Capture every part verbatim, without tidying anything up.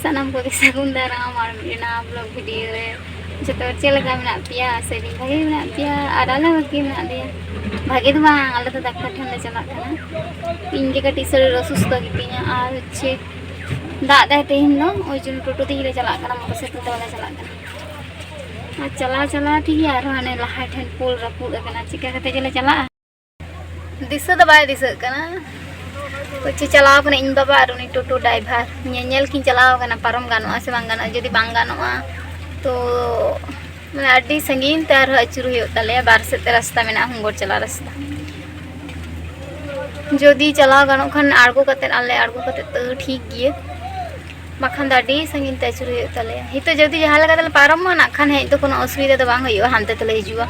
ᱥᱟᱱᱟᱢ ᱠᱚᱜᱮ ᱥᱟᱹᱜᱩᱱ ᱫᱟᱨᱟᱢ ᱟᱨ ᱢᱤᱫ ᱱᱟᱣᱟ ᱵᱞᱚᱜ ᱵᱷᱤᱰᱤᱭᱳ ᱨᱮ᱾ ᱡᱚᱛᱚ ᱦᱚᱲ ᱪᱮᱫ ᱞᱮᱠᱟ ᱢᱮᱱᱟᱜ ᱯᱮᱭᱟ? ᱟᱥᱟᱭᱟᱹᱫᱟᱹᱧ ᱵᱷᱟᱜᱮ ᱢᱮᱱᱟᱜ ᱯᱮᱭᱟ ᱟᱨ ᱟᱞᱮ ᱦᱚᱸ ᱵᱷᱟᱜᱮ ᱢᱮᱱᱟᱜ ᱞᱮᱭᱟ᱾ ᱵᱷᱟᱜᱮ ᱫᱚ ᱵᱟᱝ, ᱟᱞᱮ ᱫᱚ ᱰᱟᱠᱛᱟᱨ ᱴᱷᱮᱱ ᱞᱮ ᱪᱟᱞᱟᱜ ᱠᱟᱱᱟ᱾ ᱤᱧ ᱜᱮ ᱠᱟᱹᱴᱤᱡ ᱥᱚᱨᱤᱨ ᱚᱥᱩᱥᱛᱷᱚ ᱜᱮᱛᱤᱧᱟ ᱟᱨ ᱦᱚᱪᱪᱷᱮ ᱫᱟᱜ ᱫᱟᱭ ᱛᱮᱦᱮᱧ ᱫᱚ, ᱳᱭ ᱡᱚᱱᱱᱚ ᱴᱳᱴᱳ ᱛᱮᱜᱮ ᱞᱮ ᱪᱟᱞᱟᱜ ᱠᱟᱱᱟ, ᱢᱚᱴᱚᱨ ᱥᱟᱭᱠᱮᱞ ᱛᱮ ᱵᱟᱞᱮ ᱪᱟᱞᱟᱜ ᱠᱟᱱᱟ᱾ ᱟᱨ ᱪᱟᱞᱟᱣ ᱪᱟᱞᱟᱣ ᱛᱮᱜᱮ ᱟᱨᱦᱚᱸ ᱦᱟᱱᱮ ᱞᱟᱦᱟ ᱴᱷᱮᱱ ᱯᱳᱞ ᱨᱟᱹᱯᱩᱫ ᱟᱠᱟᱱᱟ, ᱪᱤᱠᱟ ᱠᱟᱛᱮ ᱡᱮᱞᱮ ᱪᱟᱞᱟᱜᱼᱟ? ᱫᱤᱥᱟᱹ ᱫᱚ ᱵᱟᱭ ᱫᱤᱥᱟᱹᱜ ᱠᱟᱱᱟ᱾ ᱦᱚᱪᱪᱷᱮ ᱪᱟᱞᱟᱣ ᱠᱟᱱᱟ ᱤᱧ ᱵᱟᱵᱟ ᱟᱨ ᱩᱱᱤ ᱴᱳᱴᱳ ᱰᱟᱭᱵᱷᱟᱨ ᱧᱮᱧᱮᱞ ᱠᱤᱱ ᱪᱟᱞᱟᱣ ᱠᱟᱱᱟ, ᱯᱟᱨᱚᱢ ᱜᱟᱱᱚᱜᱼᱟ ᱥᱮ ᱵᱟᱝ ᱜᱟᱱᱚᱜᱼᱟ᱾ ᱡᱩᱫᱤ ᱵᱟᱝ ᱜᱟᱱᱚᱜᱼᱟ ᱛᱚ ᱢᱟᱱᱮ ᱟᱹᱰᱤ ᱥᱟᱺᱜᱤᱧ ᱛᱮ ᱟᱨᱦᱚᱸ ᱟᱹᱪᱩᱨ ᱦᱩᱭᱩᱜ ᱛᱟᱞᱮᱭᱟ, ᱵᱟᱨ ᱥᱮᱫ ᱛᱮ ᱨᱟᱥᱛᱟ ᱢᱮᱱᱟᱜᱼᱟ, ᱦᱚᱸᱜᱚᱨ ᱪᱟᱞᱟᱜ ᱨᱟᱥᱛᱟ᱾ ᱡᱩᱫᱤ ᱪᱟᱞᱟᱣ ᱜᱟᱱᱚᱜ ᱠᱷᱟᱱ ᱟᱬᱜᱚ ᱠᱟᱛᱮᱫ, ᱟᱞᱮ ᱟᱬᱜᱚ ᱠᱟᱛᱮᱫ ᱛᱟᱹᱣ ᱴᱷᱤᱠ ᱜᱮᱭᱟ, ᱵᱟᱠᱷᱟᱱ ᱫᱚ ᱟᱹᱰᱤ ᱥᱟᱺᱜᱤᱧ ᱛᱮ ᱟᱹᱪᱩᱨ ᱦᱩᱭᱩᱜ ᱛᱟᱞᱮᱭᱟ᱾ ᱱᱤᱛᱚᱜ ᱡᱩᱫᱤ ᱡᱟᱦᱟᱸ ᱞᱮᱠᱟ ᱛᱮᱞᱮ ᱯᱟᱨᱚᱢᱚᱜᱼᱟ ᱱᱟᱜ ᱠᱷᱟᱱ ᱦᱮᱡ ᱫᱚ ᱠᱳᱱᱳ ᱚᱥᱩᱵᱤᱫᱷᱟ ᱫᱚ ᱵᱟᱝ ᱦᱩᱭᱩᱜᱼᱟ, ᱦᱟᱱᱛᱮ ᱛᱮᱞᱮ ᱦᱤᱡᱩᱜᱼᱟ᱾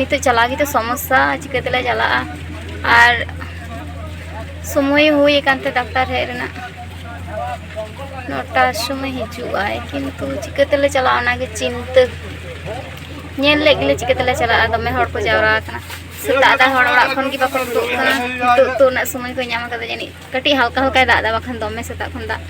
ᱱᱤᱛᱚᱜ ᱪᱟᱞᱟᱣ ᱜᱮᱛᱚ ᱥᱚᱢᱚᱥᱥᱟ, ᱪᱤᱠᱟᱹ ᱛᱮᱞᱮ ᱪᱟᱞᱟᱜᱼᱟ? ᱟᱨ ᱥᱚᱢᱚᱭ ᱦᱩᱭ ᱟᱠᱟᱱ ᱛᱮ ᱰᱟᱠᱛᱟᱨ ᱦᱮᱡ ᱨᱮᱱᱟᱜ, ᱱᱚᱴᱟ ᱥᱚᱢᱚᱭ ᱦᱤᱡᱩᱜ ᱟᱭ, ᱠᱤᱱᱛᱩ ᱪᱤᱠᱟᱹ ᱛᱮᱞᱮ ᱪᱟᱞᱟᱜᱼᱟ ᱚᱱᱟᱜᱮ ᱪᱤᱱᱛᱟᱹ᱾ ᱧᱮᱞ ᱞᱮᱫ ᱜᱮᱞᱮ ᱪᱤᱠᱟᱹ ᱛᱮᱞᱮ ᱪᱟᱞᱟᱜᱼᱟ, ᱫᱚᱢᱮ ᱦᱚᱲ ᱠᱚ ᱡᱟᱣᱨᱟ ᱟᱠᱟᱱᱟ᱾ ᱥᱮᱛᱟᱜ ᱫᱟᱜ ᱦᱚᱲ ᱚᱲᱟᱜ ᱠᱷᱚᱱ ᱜᱮ ᱵᱟᱠᱚ ᱩᱰᱩᱠ ᱠᱟᱱᱟ᱾ ᱱᱤᱛᱚᱜ ᱛᱚ ᱩᱱᱟᱹᱜ ᱥᱚᱢᱚᱭ ᱠᱚ ᱧᱟᱢ ᱟᱠᱟᱫᱟ ᱡᱟᱹᱱᱤᱡ᱾ ᱠᱟᱹᱴᱤᱡ ᱦᱟᱞᱠᱟ ᱦᱟᱞᱠᱟᱭ ᱫᱟᱜ ᱮᱫᱟ, ᱵᱟᱠᱷᱟᱱ ᱫᱚᱢᱮ ᱥᱮᱛᱟᱜ ᱠᱷᱚᱱ ᱫᱟᱜ᱾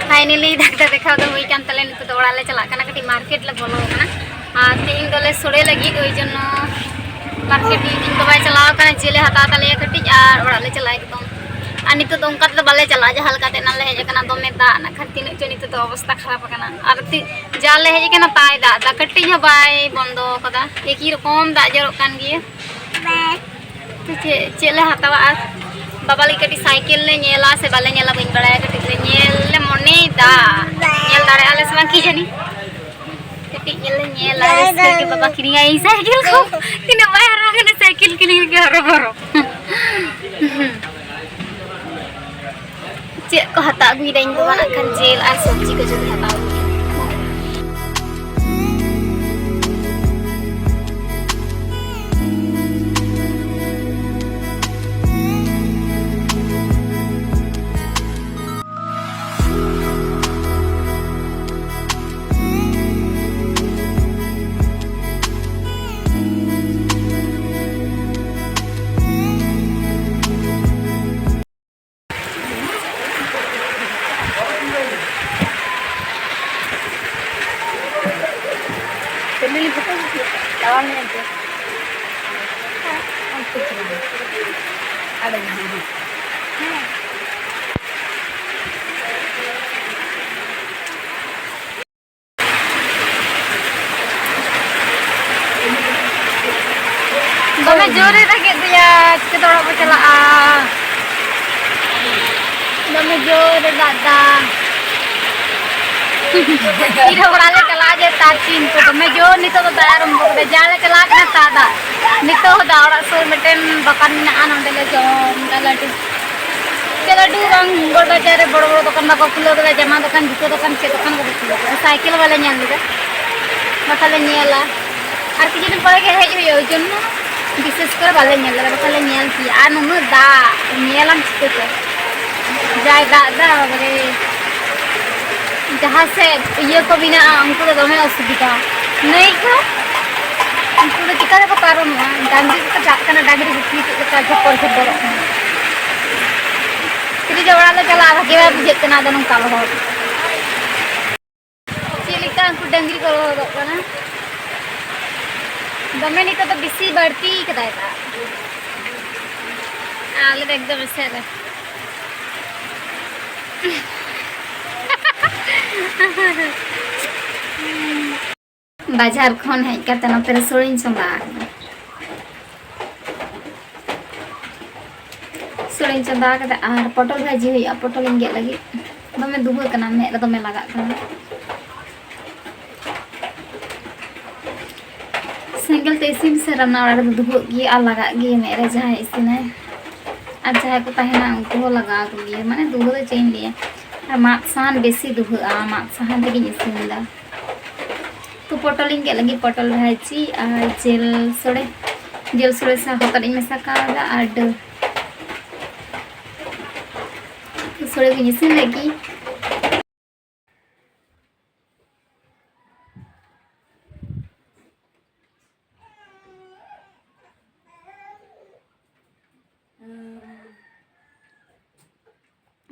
ᱯᱷᱟᱭᱱᱮᱞᱤ ᱰᱟᱠᱛᱟᱨ ᱫᱮᱠᱷᱟᱣ ᱫᱚ ᱦᱩᱭ ᱠᱟᱱ ᱛᱟᱞᱮᱭᱟ᱾ ᱱᱤᱛᱚᱜ ᱫᱚ ᱚᱲᱟᱜ ᱞᱮ ᱪᱟᱞᱟᱜ ᱠᱟᱱᱟ, ᱠᱟᱹᱴᱤᱡ ᱢᱟᱨᱠᱮᱴ ᱞᱮ ᱵᱚᱞᱚ ᱟᱠᱟᱱᱟ᱾ ᱟᱨ ᱛᱮᱦᱮᱧ ᱫᱚᱞᱮ ᱥᱳᱲᱮ ᱞᱟᱹᱜᱤᱫ, ᱳᱭ ᱡᱚᱱᱱᱚ ᱢᱟᱨᱠᱮᱴ ᱤᱧ ᱵᱟᱵᱟᱭ ᱪᱟᱞᱟᱣ ᱟᱠᱟᱱᱟ, ᱡᱤᱞ ᱮ ᱦᱟᱛᱟᱣ ᱛᱟᱞᱮᱭᱟ ᱠᱟᱹᱴᱤᱡ, ᱟᱨ ᱚᱲᱟᱜ ᱞᱮ ᱪᱟᱞᱟᱜᱼᱟ ᱮᱠᱫᱚᱢ᱾ ᱟᱨ ᱱᱤᱛᱚᱜ ᱫᱚ ᱚᱱᱠᱟ ᱛᱮᱫᱚ ᱵᱟᱞᱮ ᱪᱟᱞᱟᱜᱼᱟ, ᱡᱟᱦᱟᱸ ᱞᱮᱠᱟ ᱛᱮ ᱮᱱᱟᱝ ᱞᱮ ᱦᱮᱡ ᱟᱠᱟᱱᱟ, ᱫᱚᱢᱮ ᱫᱟᱜ ᱱᱟᱜ ᱠᱷᱟᱱ ᱛᱤᱱᱟᱹᱜ ᱪᱚ ᱱᱤᱛᱚᱜ ᱫᱚ ᱚᱵᱚᱥᱛᱟ ᱠᱷᱟᱨᱟᱯ ᱟᱠᱟᱱᱟ᱾ ᱟᱨ ᱛᱤ-, ᱡᱟ ᱞᱮ ᱦᱮᱡ ᱟᱠᱟᱱᱟ ᱛᱟᱭ ᱫᱟᱜ ᱮᱫᱟ, ᱠᱟᱹᱴᱤᱡ ᱦᱚᱸ ᱵᱟᱭ ᱵᱚᱱᱫᱚ ᱟᱠᱟᱫᱟ, ᱮᱠᱤ ᱨᱚᱠᱚᱢ ᱫᱟᱜ ᱡᱚᱨᱚᱜ ᱠᱟᱱ ᱜᱮᱭᱟ᱾ ᱛᱚ ᱪᱮᱫ, ᱪᱮᱫ ᱞᱮ ᱦᱟᱛᱟᱣᱟ? ᱟᱨ ᱵᱟᱵᱟ ᱞᱟᱹᱜᱤᱫ ᱠᱟᱹᱴᱤᱡ ᱥᱟᱭᱠᱮᱞ ᱞᱮ ᱧᱮᱞᱟ ᱥᱮ ᱵᱟᱞᱮ ᱧᱮᱞᱟ ᱵᱟᱹᱧ ᱵᱟᱲᱟᱭᱟ, ᱠᱟᱹᱴᱤᱡ ᱞᱮ ᱧᱮᱞ ᱞᱮ ᱢᱚᱱᱮᱭᱮᱫᱟ᱾ ᱫᱟ, ᱧᱮᱞ ᱫᱟᱲᱮᱭᱟᱜᱼᱟ ᱞᱮ ᱥᱮ ᱵᱟᱝ ᱠᱤ ᱡᱟᱹᱱᱤ? ᱠᱟᱹᱴᱤᱡ ᱧᱮᱞ ᱞᱮ ᱧᱮᱞᱟ, ᱨᱟᱹᱥᱠᱟᱹ ᱜᱮ ᱵᱟᱵᱟ ᱠᱤᱨᱤᱧᱟᱭ ᱥᱟᱭᱠᱮᱞ ᱠᱚ᱾ ᱛᱤᱱᱟᱹᱜ ᱵᱟᱭ ᱦᱟᱨᱟ ᱠᱟᱱᱟ, ᱥᱟᱭᱠᱮᱞ ᱠᱤᱨᱤᱧ ᱨᱮᱜᱮ ᱦᱚᱨᱚᱵᱚᱨᱚ᱾ ᱪᱮᱫ ᱠᱚ ᱦᱟᱛᱟᱣ ᱟᱹᱜᱩᱭᱮᱫᱟ? ᱤᱧ ᱵᱟᱵᱟ ᱱᱟᱜ ᱠᱷᱟᱱ ᱡᱤᱞ ᱟᱨ ᱥᱚᱵᱽᱡᱤ ᱠᱚ ᱡᱚᱛᱚ ᱦᱟᱛᱟᱣ ᱟᱹᱜᱩᱭᱮᱫᱟ᱾ ᱫᱚᱢᱮ ᱡᱳᱨᱮ ᱫᱟᱜᱮᱫ ᱫᱚᱭᱟ, ᱪᱤᱠᱟᱹᱛᱮ ᱚᱲᱟᱜ ᱵᱚ ᱪᱟᱞᱟᱜᱼᱟ? ᱫᱚᱢᱮ ᱡᱳᱨᱮ ᱫᱟᱜ ᱫᱟ᱾ ᱛᱤᱨᱮ ᱚᱲᱟᱜ ᱞᱮ ᱪᱟᱞᱟᱜᱼᱟ ᱡᱮ ᱛᱟᱨ ᱪᱤᱱᱛᱟᱹ, ᱫᱚᱢᱮ ᱡᱳᱨ ᱱᱤᱛᱚᱜ ᱫᱚ ᱫᱟᱜ ᱟᱨᱟᱢᱵᱚ ᱠᱟᱫᱟ᱾ ᱡᱟ ᱞᱮ ᱪᱟᱞᱟᱜ ᱠᱟᱱᱟ ᱛᱟᱜ ᱫᱟᱜ᱾ ᱱᱤᱛᱚᱜ ᱦᱚᱸ ᱫᱟᱜ, ᱚᱲᱟᱜ ᱥᱩᱨ ᱢᱤᱫᱴᱮᱱ ᱫᱚᱠᱟᱱ ᱢᱮᱱᱟᱜᱼᱟ, ᱱᱚᱸᱰᱮ ᱞᱮ ᱡᱚᱢ ᱫᱟ ᱞᱟᱹᱰᱩ᱾ ᱪᱮᱫ ᱞᱟᱹᱰᱩ ᱵᱟᱝ, ᱜᱳᱞ ᱵᱟᱡᱟᱨ ᱨᱮ ᱵᱚᱲᱚ ᱵᱚᱲᱚ ᱫᱚᱠᱟᱱ ᱵᱟᱠᱚ ᱠᱷᱩᱞᱟᱹᱣ ᱠᱟᱫᱟ, ᱡᱟᱢᱟ ᱫᱚᱠᱟᱱ, ᱡᱩᱛᱟᱹ ᱫᱚᱠᱟᱱ, ᱪᱮᱫ ᱫᱚᱠᱟᱱ ᱠᱚ ᱵᱟᱠᱚ ᱠᱷᱩᱞᱟᱹᱣ ᱠᱟᱫᱟ᱾ ᱥᱟᱭᱠᱮᱞ ᱵᱟᱞᱮ ᱧᱮᱞ ᱞᱮᱫᱟ, ᱵᱟᱠᱷᱟᱱ ᱞᱮ ᱧᱮᱞᱟ᱾ ᱟᱨ ᱠᱤᱪᱷᱩ ᱫᱤᱱ ᱯᱚᱨᱮ ᱜᱮ ᱦᱮᱡ ᱦᱩᱭᱩᱜᱼᱟ, ᱳᱭ ᱡᱚᱱᱱᱚ ᱵᱤᱥᱮᱥ ᱠᱚᱨᱮ ᱵᱟᱞᱮ ᱧᱮᱞ ᱞᱮᱫᱟ, ᱵᱟᱠᱷᱟᱱ ᱞᱮ ᱧᱮᱞ ᱠᱮᱭᱟ᱾ ᱟᱨ ᱱᱩᱱᱟᱹᱜ ᱫᱟᱜ, ᱧᱮᱞᱟᱢ ᱪᱤᱠᱟᱹᱛᱮ? ᱡᱟᱭ ᱫᱟᱜ ᱫᱟ, ᱵᱟᱵᱟᱨᱮ᱾ ᱡᱟᱦᱟᱸ ᱥᱮᱫ ᱤᱭᱟᱹ ᱠᱚ ᱢᱮᱱᱟᱜᱼᱟ, ᱩᱱᱠᱩ ᱫᱚ ᱫᱚᱢᱮ ᱚᱥᱩᱵᱤᱫᱟ᱾ ᱱᱟᱹᱭ ᱠᱚ, ᱩᱱᱠᱩ ᱫᱚ ᱪᱤᱠᱟ ᱛᱮᱠᱚ ᱯᱟᱨᱚᱢᱚᱜᱼᱟ? ᱰᱟᱝᱨᱤ ᱠᱚᱠᱚ ᱪᱟᱜ ᱠᱟᱱᱟ, ᱰᱟᱝᱨᱤ ᱜᱩᱯᱤ ᱪᱮᱫ ᱞᱮᱠᱟ ᱡᱷᱚᱯᱚᱨ ᱡᱷᱚᱯᱚᱨᱚᱜ ᱠᱟᱱᱟ᱾ ᱛᱤᱨᱮ ᱡᱮ ᱚᱲᱟᱜ ᱞᱮ ᱪᱟᱞᱟᱜᱼᱟ, ᱵᱷᱟᱜᱮ ᱵᱟᱭ ᱵᱩᱡᱷᱟᱹᱜ ᱠᱟᱱᱟ ᱟᱫᱚ ᱱᱚᱝᱠᱟ ᱞᱚᱦᱚᱫ᱾ ᱪᱮᱫ ᱞᱮᱠᱟ ᱩᱱᱠᱩ ᱰᱟᱹᱝᱨᱤ ᱠᱚ ᱞᱚᱦᱚᱫᱚᱜ ᱠᱟᱱᱟ᱾ ᱫᱚᱢᱮ ᱱᱤᱛᱚᱜ ᱫᱚ ᱵᱮᱥᱤ ᱵᱟᱹᱲᱛᱤ ᱠᱟᱫᱟᱭ ᱫᱟᱜ᱾ ᱟᱞᱮ ᱫᱚ ᱮᱠᱫᱚᱢ ᱮᱥᱮᱫ ᱨᱮ᱾ ᱵᱟᱡᱟᱨ ᱠᱷᱚᱱ ᱦᱮᱡ ᱠᱟᱛᱮ ᱱᱚᱛᱮ ᱨᱮ ᱥᱳᱲᱮᱧ ᱪᱚᱸᱫᱟ ᱟᱠᱟᱫᱟ᱾ ᱥᱳᱲᱮᱧ ᱪᱚᱸᱫᱟ ᱟᱠᱟᱫᱟ ᱟᱨ ᱯᱚᱴᱚᱞ ᱵᱷᱟᱹᱡᱤ ᱦᱩᱭᱩᱜᱼᱟ, ᱯᱚᱴᱚᱞᱤᱧ ᱜᱮᱫ ᱞᱟᱹᱜᱤᱫ᱾ ᱫᱚᱢᱮ ᱫᱩᱦᱟᱹ ᱠᱟᱱᱟ, ᱢᱮᱫ ᱨᱮ ᱫᱚᱢᱮ ᱞᱟᱜᱟᱜ ᱠᱟᱱᱟ᱾ ᱥᱮᱸᱜᱮᱞ ᱛᱮ ᱤᱥᱤᱱ ᱥᱮ ᱨᱟᱱᱱᱟ ᱚᱲᱟᱜ ᱨᱮᱫᱚ ᱫᱩᱦᱟᱹᱜ ᱜᱮ ᱟᱨ ᱞᱟᱜᱟᱜ ᱜᱮ ᱢᱮᱫ ᱨᱮ ᱡᱟᱦᱟᱸᱭ ᱤᱥᱤᱱᱟᱭ᱾ ᱟᱨ ᱡᱟᱦᱟᱸᱭ ᱠᱚ ᱛᱟᱦᱮᱱᱟ ᱩᱱᱠᱩ ᱦᱚᱸ ᱞᱟᱜᱟᱣ ᱟᱠᱚ ᱜᱮᱭᱟ, ᱢᱟᱱᱮ ᱫᱩᱦᱟᱹ ᱫᱚ ᱪᱮᱫ ᱤᱧ ᱞᱟᱹᱭᱟ᱾ ᱟᱨ ᱢᱟᱫ ᱥᱟᱦᱟᱱ ᱵᱮᱥᱤ ᱫᱩᱦᱟᱹᱜᱼᱟ, ᱢᱟᱫ ᱥᱟᱦᱟᱱ ᱛᱮᱜᱮᱧ ᱤᱥᱤᱱ ᱮᱫᱟ᱾ ᱛᱚ ᱯᱚᱴᱚᱞᱤᱧ ᱜᱮᱫ ᱞᱟᱹᱜᱤᱫ, ᱯᱚᱴᱚᱞ ᱵᱷᱟᱡᱤ ᱟᱨ ᱡᱤᱞ ᱥᱚᱲᱮ, ᱡᱤᱞ ᱥᱚᱲᱮ ᱥᱟᱶ ᱦᱚᱛᱚᱫ ᱤᱧ ᱢᱮᱥᱟ ᱠᱟᱣᱫᱟ ᱟᱨ ᱰᱟᱹᱞ᱾ ᱥᱚᱲᱮ ᱠᱚᱧ ᱤᱥᱤᱱ ᱞᱟᱹᱜᱤᱫ᱾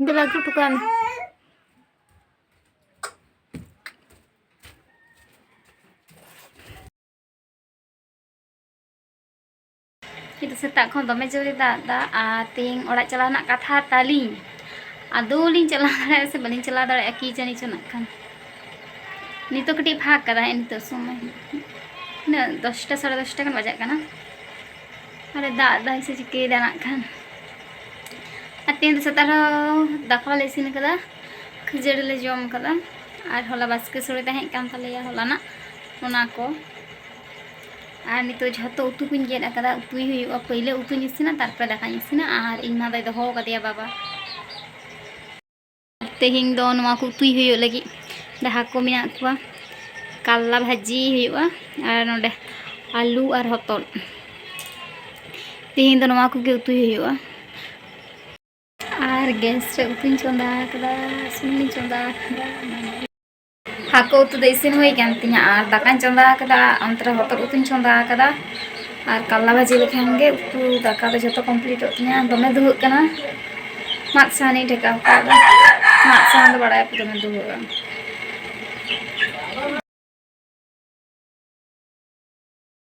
ᱫᱮᱞᱟ ᱜᱩᱴᱩ ᱠᱟᱜ ᱢᱮ᱾ ᱱᱤᱛᱚᱜ ᱥᱮᱛᱟᱜ ᱠᱷᱚᱱ ᱫᱚᱢᱮ ᱡᱳᱨᱮ ᱫᱟᱜ ᱮᱫᱟ ᱟᱨ ᱛᱮᱦᱮᱧ ᱚᱲᱟᱜ ᱪᱟᱞᱟᱣ ᱨᱮᱱᱟᱜ ᱠᱟᱛᱷᱟ ᱛᱟᱹᱞᱤᱧ᱾ ᱟᱫᱚ ᱞᱤᱧ ᱪᱟᱞᱟᱣ ᱫᱟᱲᱮᱭᱟᱜᱼᱟ ᱥᱮ ᱵᱟᱹᱞᱤᱧ ᱪᱟᱞᱟᱣ ᱫᱟᱲᱮᱭᱟᱜᱼᱟ, ᱠᱤ ᱡᱟᱹᱱᱤ ᱪᱚ ᱱᱟᱜ ᱠᱷᱟᱱ᱾ ᱱᱤᱛᱚᱜ ᱠᱟᱹᱴᱤᱡ ᱯᱷᱟᱸᱠ ᱠᱟᱫᱟᱭ, ᱱᱤᱛᱚᱜ ᱥᱚᱢᱚᱭ ᱛᱤᱱᱟᱹᱜ, ᱫᱚᱥᱴᱟ, ᱥᱟᱲᱮ ᱫᱚᱥᱴᱟ ᱜᱟᱱ ᱵᱟᱡᱟᱜ ᱠᱟᱱᱟ᱾ ᱟᱨᱮ ᱫᱟᱜ ᱮᱫᱟᱭ ᱥᱮ ᱪᱤᱠᱟᱹᱭᱮᱫᱟ ᱱᱟᱜ ᱠᱷᱟᱱ᱾ ᱟᱨ ᱛᱮᱦᱮᱧ ᱫᱚ ᱥᱮᱛᱟᱜ ᱨᱮᱦᱚᱸ ᱫᱟᱠᱟ ᱵᱟᱞᱮ ᱤᱥᱤᱱ ᱠᱟᱫᱟ, ᱠᱷᱟᱹᱡᱟᱹᱲᱤ ᱞᱮ ᱡᱚᱢ ᱠᱟᱫᱟ᱾ ᱟᱨ ᱦᱚᱞᱟ ᱵᱟᱥᱠᱮ ᱥᱳᱲᱮ ᱛᱟᱦᱮᱸ ᱠᱟᱱ ᱛᱟᱞᱮᱭᱟ ᱦᱚᱞᱟᱱᱟᱜ, ᱚᱱᱟ ᱠᱚ᱾ ᱟᱨ ᱱᱤᱛᱚᱜ ᱡᱷᱚᱛᱚ ᱩᱛᱩ ᱠᱚᱧ ᱜᱮᱫ ᱟᱠᱟᱫᱟ, ᱩᱛᱩᱭ ᱦᱩᱭᱩᱜᱼᱟ᱾ ᱯᱳᱭᱞᱳ ᱩᱛᱩᱧ ᱤᱥᱤᱱᱟ, ᱛᱟᱨᱯᱚᱨᱮ ᱫᱟᱠᱟᱧ ᱤᱥᱤᱱᱟ᱾ ᱟᱨ ᱤᱧ ᱢᱟ ᱫᱚᱭ ᱫᱚᱦᱚ ᱟᱠᱟᱫᱮᱭᱟ ᱵᱟᱵᱟ᱾ ᱛᱮᱦᱮᱧ ᱫᱚ ᱱᱚᱣᱟ ᱠᱚ ᱩᱛᱩᱭ ᱦᱩᱭᱩᱜ ᱞᱟᱹᱜᱤᱫ᱾ ᱰᱟᱦᱟ ᱠᱚ ᱢᱮᱱᱟᱜ ᱠᱚᱣᱟ, ᱠᱟᱞᱞᱟ ᱵᱷᱟᱹᱡᱤ ᱦᱩᱭᱩᱜᱼᱟ, ᱟᱨ ᱱᱚᱰᱮ ᱟᱹᱞᱩ ᱟᱨ ᱦᱚᱛᱚᱫ᱾ ᱛᱮᱦᱮᱧ ᱫᱚ ᱱᱚᱣᱟ ᱠᱚᱜᱮ ᱩᱛᱩᱭ ᱦᱩᱭᱩᱜᱼᱟ᱾ ᱟᱨ ᱜᱮᱥ ᱨᱮ ᱩᱛᱩᱧ ᱪᱚᱸᱫᱟ ᱟᱠᱟᱫᱟ, ᱥᱩᱱᱩᱢᱤᱧ ᱪᱚᱸᱫᱟ ᱟᱠᱟᱫᱟ᱾ ᱦᱟᱹᱠᱩ ᱩᱛᱩ ᱫᱚ ᱤᱥᱤᱱ ᱦᱩᱭ ᱟᱠᱟᱱ ᱛᱤᱧᱟ ᱟᱨ ᱫᱟᱠᱟᱧ ᱪᱚᱸᱫᱟ ᱟᱠᱟᱫᱟ, ᱚᱱᱛᱮ ᱨᱮ ᱦᱚᱛᱚᱫ ᱩᱛᱩᱧ ᱪᱚᱸᱫᱟ ᱟᱠᱟᱫᱟ᱾ ᱟᱨ ᱠᱟᱞᱞᱟ ᱵᱷᱟᱹᱡᱤ ᱞᱮᱠᱷᱟᱱ ᱜᱮ ᱩᱛᱩ ᱫᱟᱠᱟ ᱫᱚ ᱡᱚᱛᱚ ᱠᱚᱢᱯᱞᱤᱴᱚᱜ ᱛᱤᱧᱟ᱾ ᱫᱚᱢᱮ ᱫᱩᱦᱟᱹᱜ ᱠᱟᱱᱟ, ᱢᱟᱫ ᱥᱟᱦᱟᱱᱤᱧ ᱴᱷᱮᱠᱟᱣ ᱠᱟᱜᱼᱟ᱾ ᱢᱟᱫ ᱥᱟᱦᱟᱱ ᱫᱚ ᱵᱟᱲᱟᱭᱟᱯᱮ ᱫᱚᱢᱮ ᱫᱩᱦᱟᱹᱜᱼᱟ᱾